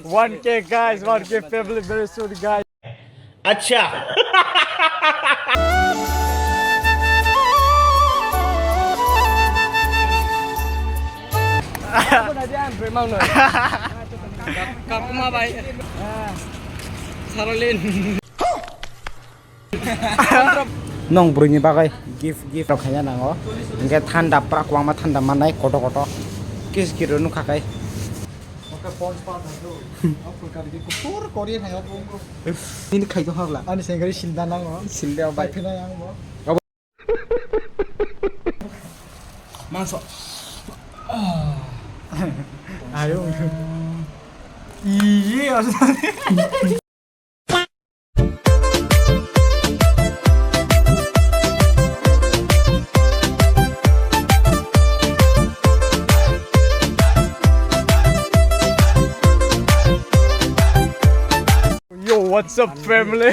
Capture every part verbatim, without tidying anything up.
One K guys, one K family very soon guys. Acha. Kakuma bai. Sarolin. Nong bwrwini bagwi gift, gift rok khaina nango. Hwnkhe thanda, prak kwbangma thanda mannai, koto koto. Kis kiro nukha kai. Nini khaito hagla. Ani sengari silda nango. Silda bai. Paithai ang bo. Mangso. Ayo. Iye, asal. Yo, what's up, family?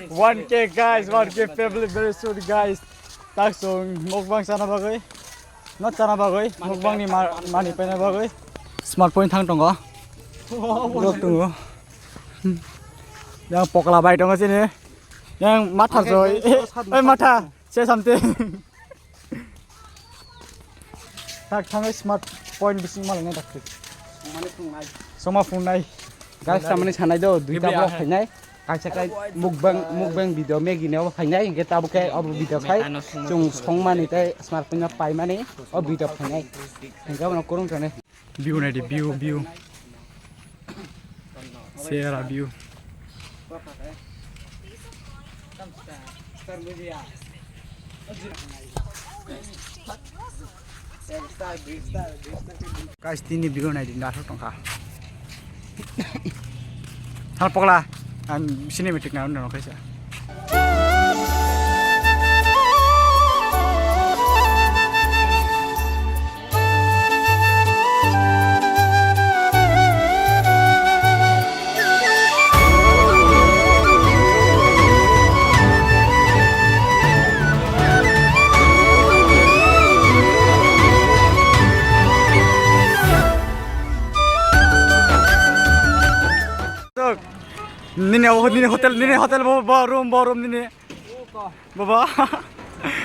One K, guys, one K family very soon, guys. Tak song mukbang sana bagwi. No chana bagwi, mukbang ni ma-, mani paina bagwi. Smart point thang tongo. Borok tongo. Yang pokla bai tongo sini. Yang matha joi. Eh, matha. Say something. Tak thangai smart point bising malai nai dakti. Soma phungnai. Guys, tamani sanai do, duita vlog phainai. Kaisa kai mukbang, mukbang video Maggie ni obo phainai, hingke tabuk khe obo video khai. Chung songmani tei smart point no paimani o video phainai. Hingke abono kurung tongnai. View nai di, view, view. Sera view. Guys, tini view nai di, naithok tongkha. Hal pokla, ang cinematic na, no, kaisa. Nini, nini hotel, nini hotel bo, bo room, bo room nini. Baba,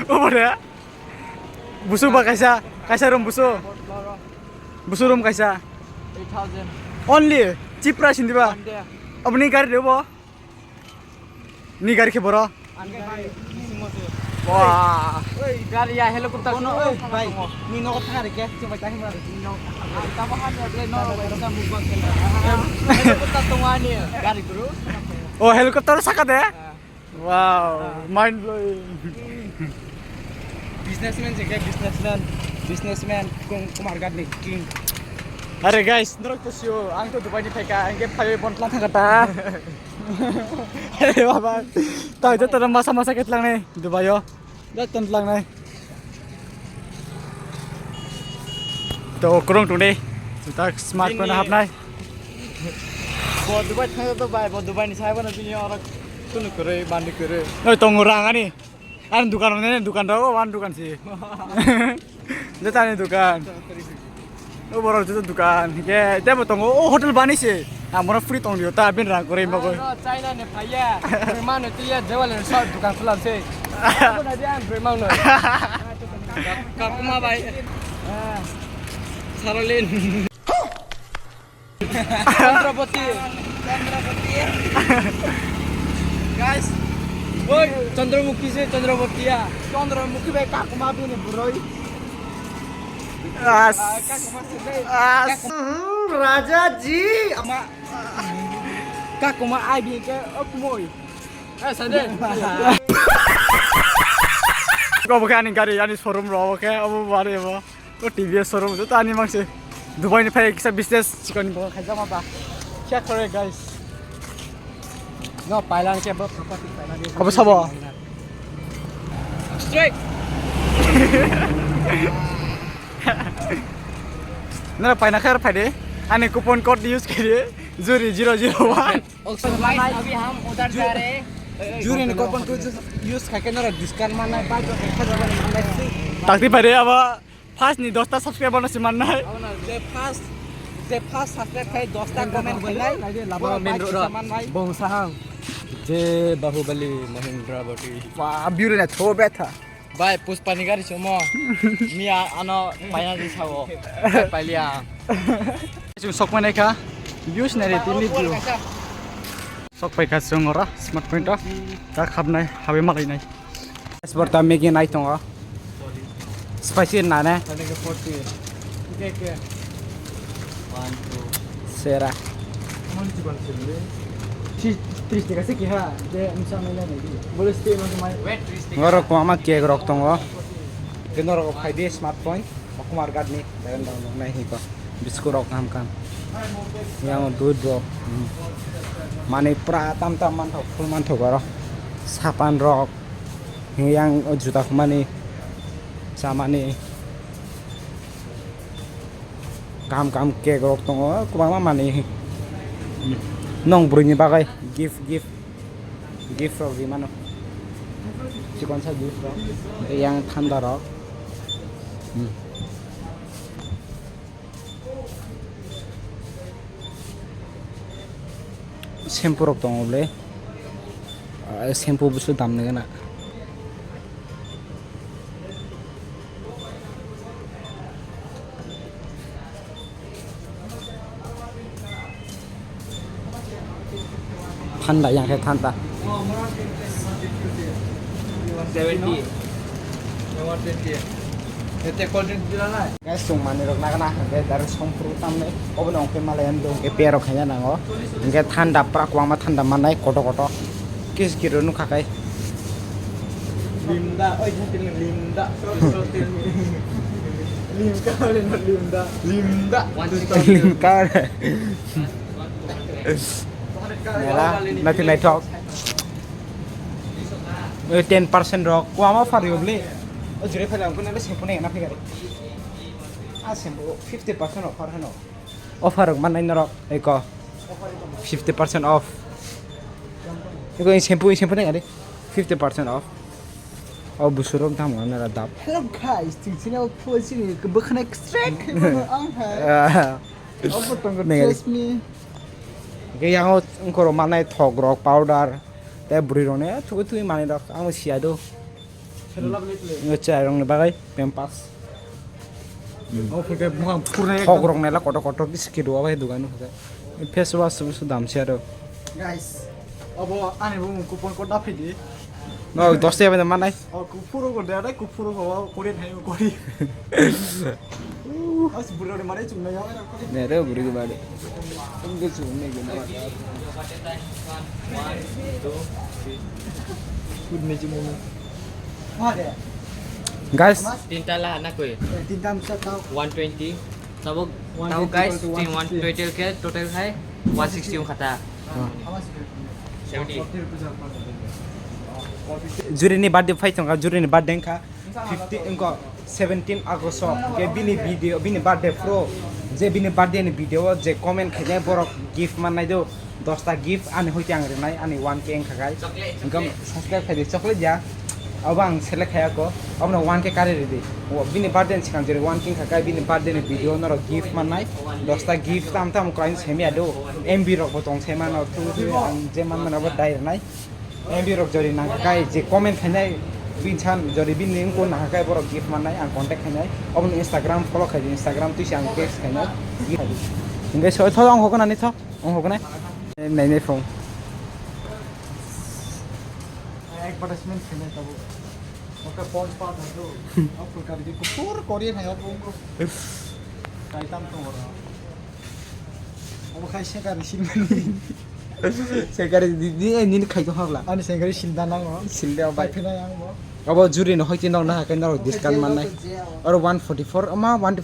obo de. Busu ba kaisa, kaisa room busu. Busu room kaisa. Eight thousand. Only cheap price hindi ba? One day. Aboni gari de bo? Ni gari khe boro? Ani gari. Wah. Oi, gari ya helicopter no, oi, bai. Ni nogo thang rike, chubai thang rike. Tamo han ya ble no, bai, ta mukbang kela. Helicopter tongani gari guru. Oh, helicopter saka de? Wow, mind blowing. Businessman je ke businessman, businessman Kum-, Kumar Ghat ni king. Are guys, norok to sio, ang to Dubai ni phaika, ang ke phai bon tlang thang kata. Are baba, tao joto masa masa ke tlang ni Dubai o. Dak ton tlang nai. To kurung tung dei. Chutak smart phone hapnai. Bo Dubai thang to bai, bo Dubai ni sai bo na bini oro tunu kwrwi, bandi kwrwi. Oi, tongo rang ani. Ani dukan ne, dukan daw, wan dukan si. Jotani dukan. O borok joto dukan. Ye, tebo tongo. O hotel bani se. Amora free tong dio ta bin rang kore bagoi. Aro China ni phaiya. Mano tiya jewel so dukan khulam se. Abo na dia an bremang no. Kakuma bai. Sarolin. Chandrapati. Chandrapati. Guys. Oi, Chandramukhi se Chandrapati ya. Chandramukhi bai kakuma bini buroi. As. As. Raja ji. Ama. Kakuma ai bi ke okmoi. Eh, sade. Ko bo ani gari ani showroom ro ke abo bare bo. O T V S showroom to ani mangse. Dubai ni phai kisa business chikon bo khaijama ba. Check kore guys. No, pailang ke bo property pailang. Abo sabo. Strike. Nara paina khar phai de. Ani coupon code use khe de. Juri zero zero one. Guys, अभी हम उधर जा रहे हैं। Juri ni coupon code use khai khe nara discount mannai, bai khe kha jaba ni mannai. Takti phai de aba. First ni dosta subscriber no si mannai. Abo na je first Te first subscribe khai dosta comment khainai. Lama main road ro. Bong sahang. Je Bahubali Mahindra Bati. Wah, biure na tho betha. Bai, Pushpa ni gari chomo. Miya ano paina di sao. Pailia. Chung sok manai kha. Views nai re tini view. Sok pai kha chung ora smart point o. Ta khapnai, habe malai nai. Sporta Maggi nai tongo. Spicy na ne? Sera. Tris, tris taka se kiha, je msa mai na nai. Bole stay ma mai. Ngoro kwbangma cake rok tongo. Ke norok phai di smart point. Okumar gad ni, dagan dong dong nai hiko. Biscuit rok ham kam. Yang dud rok. Hmm. Mani pra tam tam manthok, full manthok aro. Sapan rok. Yang juta khumani. Chamani. Kam kam cake rok tongo, kwbangma manwi. Nong bwrwini bagwi gift, gift, gift rok ri mano. Chikon sa gift rok, yang thanda rok. Hmm. Shampoo rok tongo bwle. Ah, shampoo busu dam nw gana. Thanda, yang khe thanda. Seventy. Guys, chwng manwi rok nagana hwnkhe direct songphuru tamni obono ongkhe malai ani hwnkhe pair rok khaina nango. Hwnkhe thanda pura kwbangma thanda mannai kotor kotor. Kis kiro nukha kai. Limda, oi, jati limda. Limka, limda. Limda. Limka. Nela, naithok naithok. Oi, ten percent rok. Kwbangma offer rw bwle. O jure phai lang, kunu le shampoo nai na phai gari. Ah, shampoo fifty percent offer hano. Offer rok mannai norok, eko. Fifty percent off. Eko shampoo, shampoo nai gari. Fifty percent off. O busurok dam nara dap. Hello guys, chwng chini o phone chini bwkhwnai crack. Ang hai. Ah. Obo tongo, trust me. Hwnkhe yang o wngkhorok manai thok rok, powder, tei bwrwi rok ni thugui thugui manwi rok ang siya do. Ngo chwrai rok ni bagwi pampers. Thok rok nela kotor kotor kis kiro bai dugan hwnkhe. Face wash se dam siya do. Guys, obo ani bumung coupon code da phidi. No, dos taka bai manai. O kuphuru ko dere, kuphuru ko Korean hai ko Korean. As buru ni mare chum na yawa ko. Ne re buru ke bare. Tum ke chum ne ke na. Food ne chum ne. Guys, tinta la na koi. Tinta msa tao. One twenty. Tabuk, tabuk guys, tin one twenty ke total hai one sixty wng khata. Juri ni birthday phai tongkha, juri ni birthday wngkha fifteen, wngkha seventeen August o. Hwnkhe bini video, bini birthday pro, je bini birthday ni video o je comment khainai borok gift mannai do. Dosta gift ani hoite ang rinai, ani one K wngkha kai. Hwnkhe subscribe khaidi, chocolate ya. Abo ang select khaiya ko. Abono one K kari ridi. Bini birthday ni swkang jeri one K wngkha kai, bini birthday ni video norok gift mannai. Dosta gift tam tam kwlai semiya do. M B rok bo tong se mano, thung thung ang je man mano bo dai rinai. M B rok jori nangkha kai je comment khainai, bini san jori bini wngkha nangkha kai borok gift mannai, ang contact khainai. Abono Instagram follow khaidi, Instagram twi se ang text khainai. Hwnkhe so tho ang hokna ni tho. Ong hoknai. Nai nai phone. Advertisement khainai tabuk. Oke, phone pa thangdo. Apul kari di kuphur kori hai apul ko. Kaitam tong ora. Obo khai sekar ni silmani. Sekar di di eh, nini khai to habla. Ani sekar silda nango. Silda bai. Phina yang bo. Abo juri no hoiti nok na kai norok discount mannai. Oro one forty-four ama one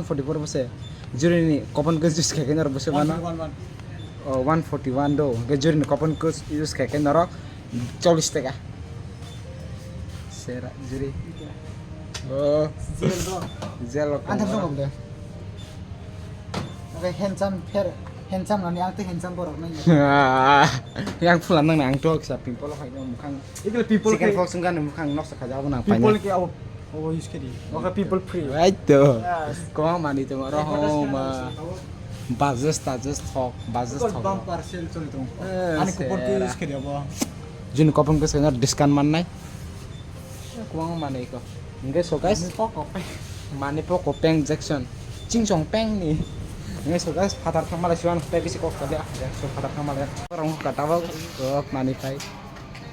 forty-four bose. Juri ni coupon ke use khai kai norok bose mano. One one one. Oh, one forty-one do. Hwnkhe juri ni coupon code use khaikhe norok chollish taka. Sera, juri. Oh. Jail do. Jail rok. Ang thang tongo. Oke, handsome, fair, handsome nani, ang tei handsome borok nai. Yang phulan nang nang to kisa pimple hai no mukhang. Ikle pimple chicken pox wngkha ni mukhang noksa khaja abo nang paina. Pimple ke abo, abo use kedi. Oke, pimple free. Right to. Yes. Koma mani to ro ho ma. Bajes tajes thok, bajes thok. Bumper sale choli tongo. Eh, ani kupon tu use khe bo. Jini kupon khe seno discount mannai. Kwbangma manwi ko. Hingke so guys. Manwi poko peng. Manwi poko peng Jackson. Chingsong peng ni. Hingke so guys, phatar thangma lai siwan pek bisi kok kali ah. Jackson phatar thangma lai. Rong ka tabok kok manwi phai.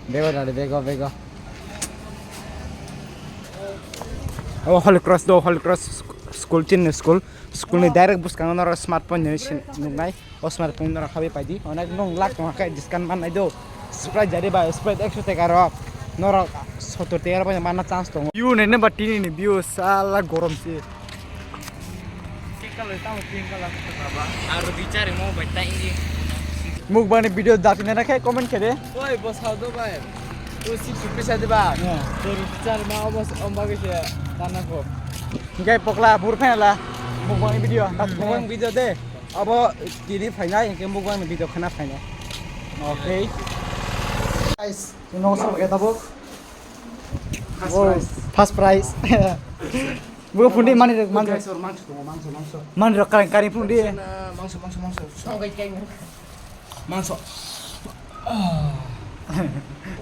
Bego dale, bego, bego. Oh, Holy Cross do, Holy Cross sc-, school, chinni school. School ni direct bwskango norok smartphone ni sin-, nuknai. O smartphone norok habwi paidi. Onek nwng lak tongkha khe discount mannai do. Sprite jari ba, Sprite ekso taka rok. Norok sottor taka rok manna chance tongo. Yu nene ba tini ni view sala gorom si. Pink color, tamo pink color. Aro bichare mo bai tai. Mukbang ni video datina na khe comment khe de. Oi, bo sao do bai. O si chupi sa de ba. Yeah. To bichare ma obo, omba ke se tana ko. Hingke pokla bur phainala. Mukbang ni video. Mukbang video de. Abo tini phainai, hingke mukbang ni video khana phainai. Okay. Guys, no so ke tabuk. First prize. First prize. Bugo phundi mani rok, mani rok. Guys, or mangso tongo, mangso, mangso. Mani rok kari, kari phundi. Mangso, mangso, mangso. Mangso.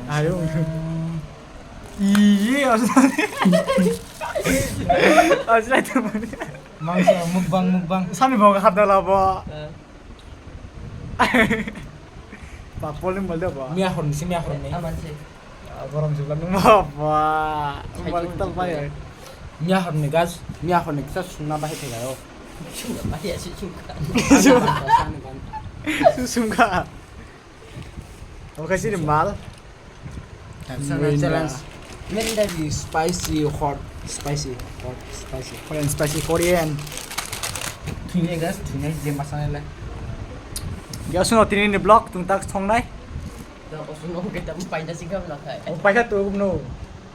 Ayo. Iye, asli. Asli tu mani. Mangso, mukbang, mukbang. Sani bo hadal abo. Eh. Papol ni malde ba. Miya horni si, miya horni. Aman si. Borom jibla nung ba. Ba. Sai Balik jibla tal ba ya. Miya horni gas, miya horni kisa sungna bahai thega ro. Sungna bahai si sungka. Sungka. Oke sini mal. Sana Mirinda. Challenge. Mirinda di spicy hot, spicy hot, spicy. Korean spicy Korean. Thwinai gas, thwinai je masala le. Ya suno tini ni vlog tung tak songnai. Da osun no ke tam paina singam la khai. O paisa tu no.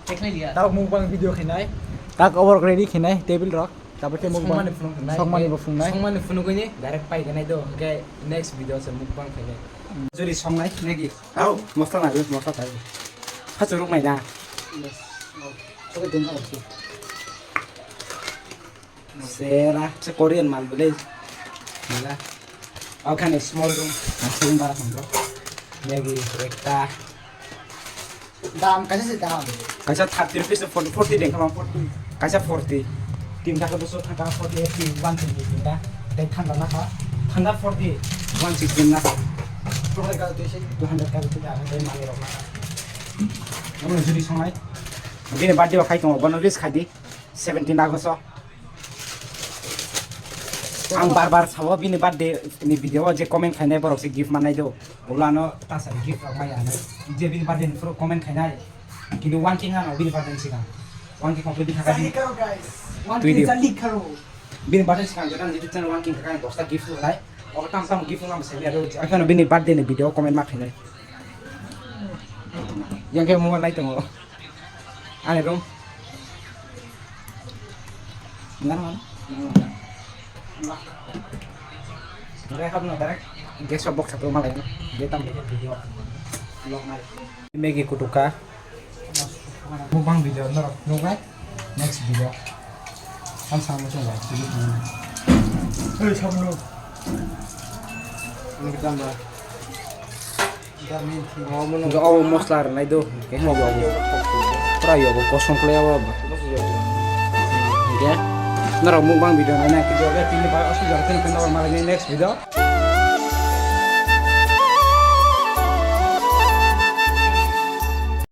Tekle dia. Tao mukbang video khinai. Tak over ready khinai table rok. Tabuk khe mukbang. Songmani phunuk nai. Songmani bo phunuk nai. Songmani phunuk ni direct pai ganai do. Hingke next video se mukbang khainai. Juri songnai negi. Au, mosla nai, mosla thai. Hachu ruk nai na. Yes. Oke, dun thai. Sera, se Korean mal bole. Mila. Au khane small room. Small room bara kham bro. Negi ekta. Dam kaisa se dam. Kaisa thirty rupees to forty, forty deng kama forty. Kaisa forty. Tin taka doso taka forty, eighty, one twenty tinta. Dai thanda na kha. Thanda forty, one sixty na kha. Two hundred ka tui se. Two hundred ka tui da dai mani rok na kha. Amo juri songnai. Bini birthday o khai tongo, bono wish khai di. Seventeen August o. Ang bar bar sabo bini birthday ni video o je comment khainai borok se gift mannai do. Ulano tasa gift rok maya nai. Je bini birthday ni phuru comment khainai. Kintu one king ano bini birthday ni sigang. One king complete khaga. Jali karo guys. One king jali karo. Bini birthday sigang jeta YouTube channel one king khaga dosta gift rok nai. O tam tam gift rok nang se ya do. Akhano bini birthday ni video comment ma khainai. Yang ke mo nai tongo. Ani room. Nang mana? Nang hap na direct. Gas box satu malah ini. Dia tam video. Vlog nai. Maggie kutuka. Mukbang video norok nuknai. Next video. Ang sama macam lah. Hei, sama lu. Ini kita mbak. Hingke abo mosla rwnai do, hingke yogo. Pura yogo, kosong khlai abo ba. Hingke norok mukbang video naina, video le tini bai osu jora tini kenda malai next video.